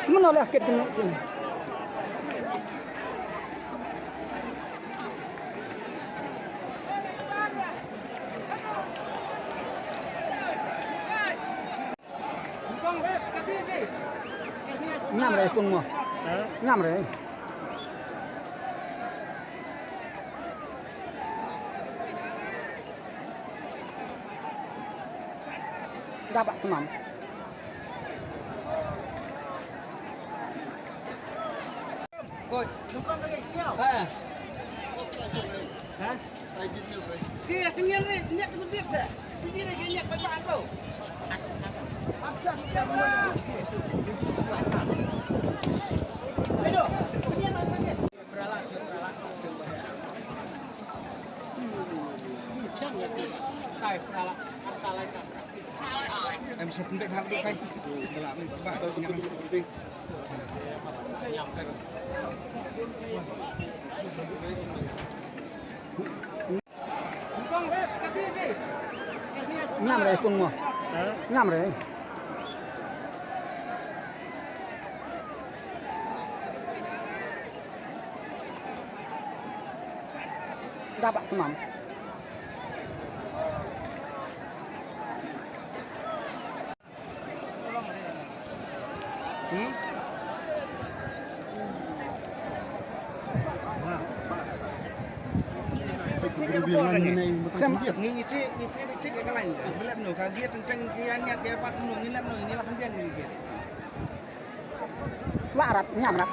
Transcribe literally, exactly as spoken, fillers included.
Mano lah ket kena. Ngam re kung mo. Ngam re. Dapat semam. Koi. Numpang ka dei siau. Ha. Ha? Ki ya tinggal ni, ni tu dia sa. Dia ni dia ni apa apa tu? Ayo, ni apa ni? Em sa pynbeit ha u kai. Ka la pynbeit ba. Ngam re kung mo. Ngam re. Dapat semam. Hmm? Ngi ngi ti ngi ti ngi ti ka lain. Ngi lap no ka giat tentang ki anyat dia pat no ngi lap no ngi lap biang ngi giat. Wa rat ngam rat.